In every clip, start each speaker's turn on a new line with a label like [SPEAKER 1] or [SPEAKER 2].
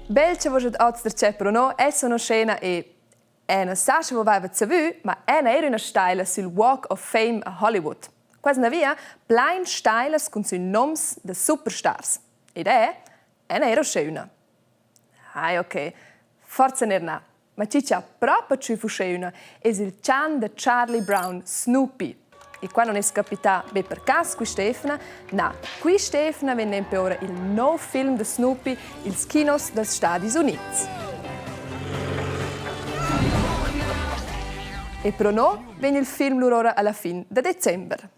[SPEAKER 1] Bel che vos oz der c'è pro no è sono scena e ena sa sche vo vaiva savü, ma ena era üna staila sül Walk of Fame a Hollywood. Quasi una via plain stailas cun sün noms da superstars. Ed è ena era uschè üna. Ai, ok, forza ner na. Ma chi cha propa tschüf uschè üna es il chan da Charlie Brown, Snoopy. E qua non es capità be per cas quist'eivna, na, quist'eivna vegn nempe ora il nouv film da Snoopy i'ls kinos dals Stadis Units. E pro no vegn il film lura ora alla fin da december.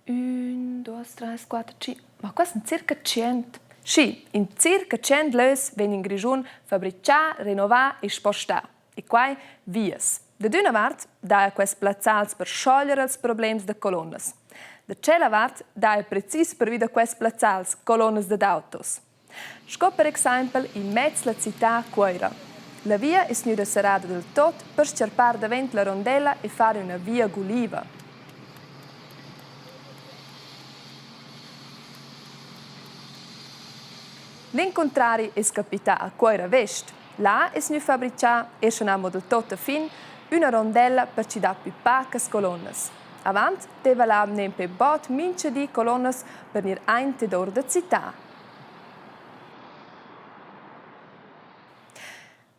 [SPEAKER 1] Ün, duos, trais, quatter, tschient. Ma qua sun circa tschient. Schi, in circa tschient lös vegn in Grischun fabrichà, renovà e spostà. E quai vias. Dad üna vart daja quests plazzals per schoglier els problems da colonnas. Da tschella vart daja precis pervi da quests plazzals colonnas dad autos. Sco per exaimpel immez la cità Cuoira. La via es gnüda serrada del tot per s-charpar davent la rondella e far üna via guliva. L'incuntrari es capità a Cuoira Vest. Là es gnü fabrichà, eir scha na amo del tot a fin, üna rondella per chi dà pü pacas colonnas. Avant deva là nempe bod mincha di colonnas per gnir aint ed our da cità.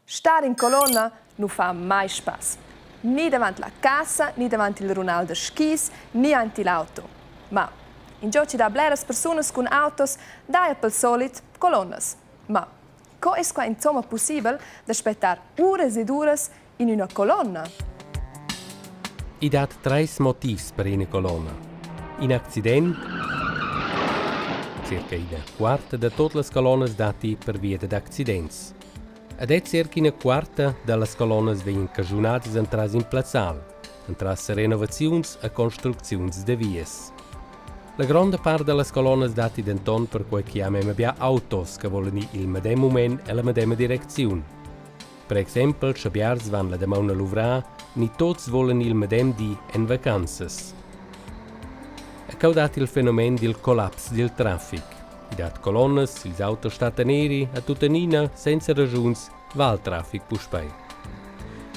[SPEAKER 1] Star in colonna nu fa mai spass. Ni davant la cassa, ni davant il runal da skis, ni aint il auto. Ma ingio chi dà bleras persunas cun autos, daja pel solit colonnas. Ma co es qua insomma pussibel da spettar uras ed uras in üna colonna?
[SPEAKER 2] I dat treis motivs per ina colonna. In accident, circa ina quarta da tut las colonnas datti pervia dad accidents. Ed è circa ina quarta da las colonnas vegnan caschunadas entras in plazzal, entras renovaziuns e construcziuns da vias. La gronda part da las colonnas datti denton perquai ch'i ha memia bia autos che volan ir il medem mument ella medema direcziun. Per exempel sche biars van la damaun a luvrar ni tuts volan il medem di en vacanzas. E cheu dat il fenomen dil collaps dil traffic. I dat colonnas, ils autos stattan eri e tuttenina, senza raschuns, va il traffic puspei.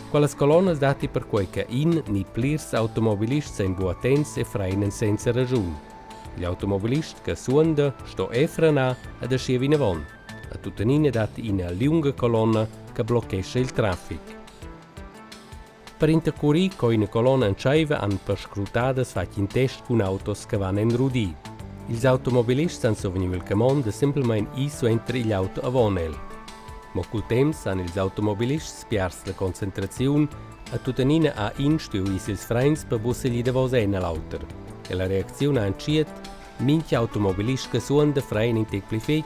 [SPEAKER 2] Quellas colonnas datti perquei che in ni plirs automobilists ein buc attents e freinen senza raschun. Igl automobilist che suonda sto e frenar ed aschia vinavon. E tuttenina dat ina liunga colonna che blochescha il traffic. Per intercurir co ina colonna entscheiva han perscrutadas fatg in test cun autos che van en rudi. Ils automobilists han survegniu il camond da semplamein ir suenter igl auto avon el. Mo cul temps han ils automobilists piars la concentraziun e tuttenina ha in stuiu ir sils freins per buca seglir davos en a l'auter. E la reacziun ha entschiet, mintga automobilist che suonda frein in tec pli fetg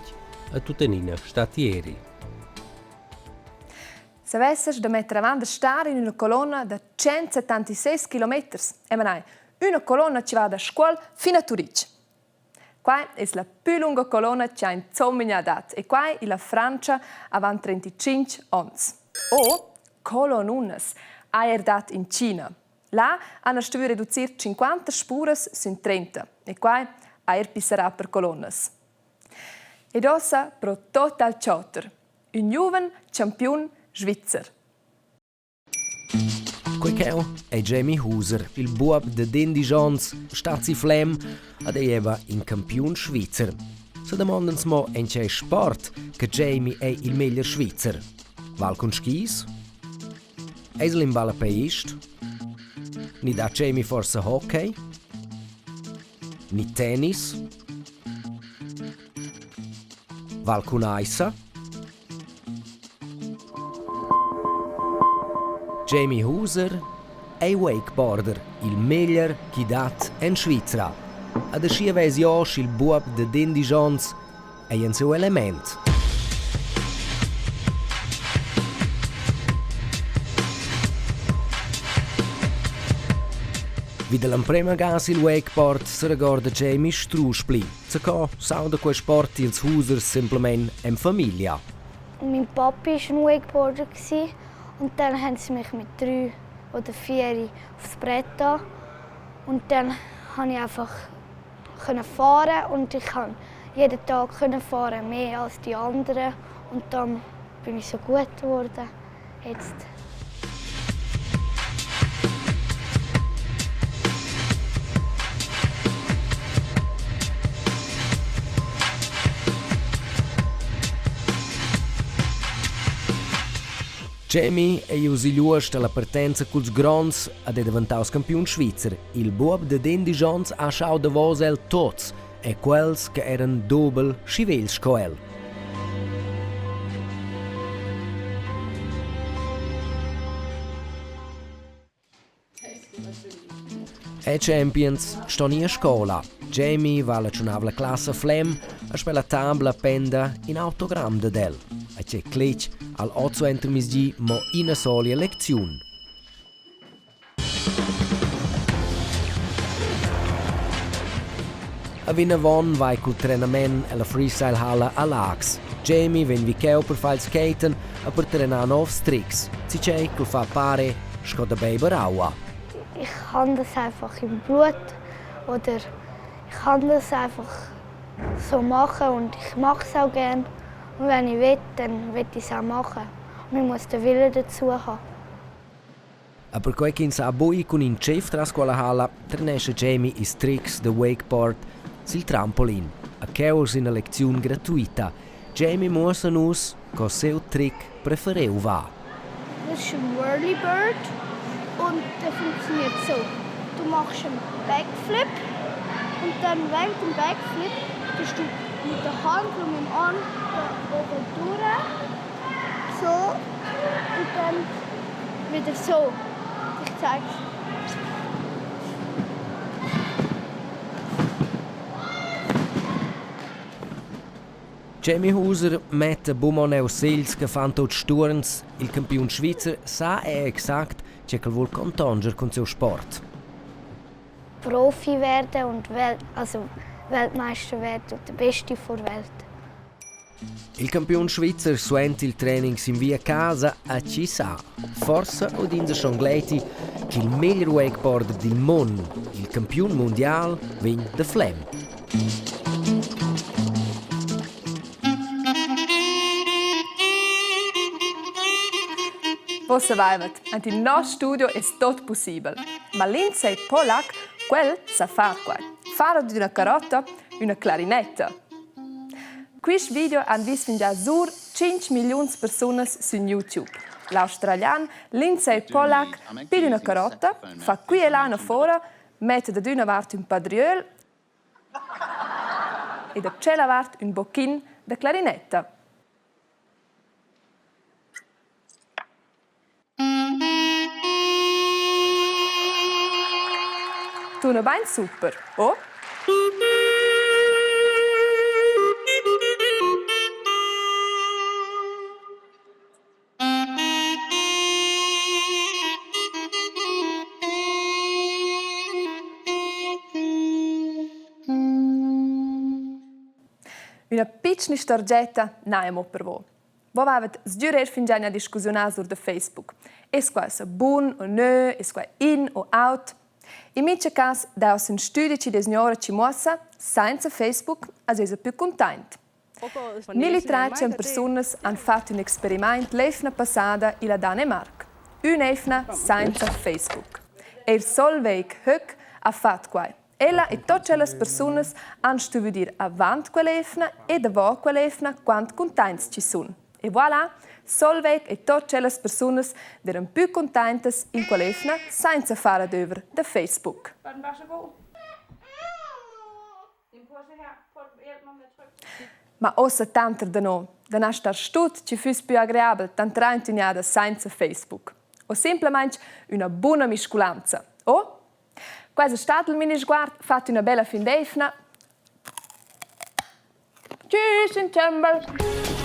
[SPEAKER 2] e tuttenina stat ieri.
[SPEAKER 1] Savessas da metter avant da star in üna colonna da 176 kilometers e manai üna colonna chi va da Scuol fin a Turitg. Quai es la pü lunga colonna chi ha insomma dat e quai illa Frantscha avant 35 ons. O colonunas ha eir dat in Cina. Là han stuvü reducir 50 spuras sün 30 e quai ha eir pisserà per colonnas. Ed uossa pro total choter, ün giuven champiun svizzer.
[SPEAKER 3] Quei cheu ei Jamie Huser, il buob de 11 onns, stat si Flem ad ei eva in campiun svizzer. Se domondans mo en tgei sport che Jamie ei il meglier svizzer. Val cun skis? Eis el in ballapeist? Ni dat Jamie forsa hockey? Ni tennis? Val cun aissa? Jamie Huser ei wakeboarder, il meglier ch'i dat en Svizra. Ad aschia vesi oz il buob da 11 onns ei en siu element. Vi dall'emprema ga sil wakeboard seregorda Jamie strusch pli. Zaco s'auda quei sport ils Husers semplamein en famiglia.
[SPEAKER 4] Mein Papi war ein Wakeboarder und dann haben sie mich mit drei oder vier aufs Brett da und dann konnte ich einfach fahren und ich habe jeden Tag fahren, mehr als die anderen. Und dann bin ich so gut geworden. Jetzt.
[SPEAKER 3] Jamie ei ius igl uost alla partenza culs gronds ed ei daventaus campiun svizzer. Il buob dad endisch onns ha schau davos el tots e quels che eran dubel schi vegls sco el. E champions ston ir a scola. Jamie va alla tschunavla classa Flem e sper la tabla penda in autogram dad el. E tgei cletg al oz suentermezdi mo ina solia lecziun. E vinavon vai cul trenament ella freestyle-halla a Laax. Jamie vegn vi cheu per far il skaten e per trenar novs trics. Tgei ch'el fa pare sco da beiber aua.
[SPEAKER 4] Ich habe das einfach im Blut oder ich kann das einfach so machen und ich mache es auch gern. Und wenn ich will, dann will ich es auch machen. Und man muss den Willen dazu haben.
[SPEAKER 3] E perquei ch'ins ha buc cun in tschef tras quella halla, trenescha Jamie ils trics da wakeboard sil trampolin. A cheu es ina lecziun gratuita. Jamie muossa nus co siu tric preferiu va.
[SPEAKER 4] Das ist ein Whirlybird und der funktioniert so. Du machst einen Backflip und dann während dem Backflip tust du mit der Hand und mit dem Arm da oben durch. So und dann wieder so. Ich zeig's.
[SPEAKER 3] Jamie Huser metta buca mo segls che fan tuts stuorns. Il campiun svizzer sa è exact tge ch'el vul contonger cun siu sport.
[SPEAKER 4] Profi werden und Welt, also Weltmeister werden und der Beste vor Welt.
[SPEAKER 3] Il campiun svizzer suenter il training sin via a casa a chi sa. Forsa udins schon gleiti ch'il meglier wakeboarder dil mund, il campiun mundial, vegn da Flem.
[SPEAKER 1] Vos savaivat, ant il nos studio es tot pussibel. Ma Lindsay Pollack, quel sa far quai. Far ad üna carotta üna clarinetta. Quist video han vis fingià sur 5 milliuns persunas sün YouTube. L'australian Lindsay Pollack piglia üna carotta, fa qui e là üna fora, metta dad üna vart ün padriöl e da tschella vart ün bocchin da clarinetta. Tuna bain super, o? Üna pitschna istorgetta n'haja mo per vo. Vo vavet sgür eir fingià üna discussiunà sur da Facebook. Es qua esa bun o nö, es qua in o out? In mincha cas daus ün stüdi chi desgnora chi muossa, sainza Facebook as esa pü cuntaint. Milli tratschan persunas han fat ün experimaint l'eivna passada illa Danemarc. Ün'eivna sainza Facebook. Eir Solveig Höck ha fat quai. Ella e tot tschellas persunas han stuvü dir avant quell'eivna e davo quell'eivna quant cuntaints chi sun. E voilà, Solveig e tot tschellas persunas d'eiran pü cuntaintas in quell'eivna sainza far adöver da Facebook. Ma uossa tanter da no, da na star stut chi füss pü agreabel tanter aint ün'jada sainza Facebook. O simplamaing üna buna misculanza. O Quai es stat il minisguard, fat üna bella fin d'eivna. Tschüss insembel!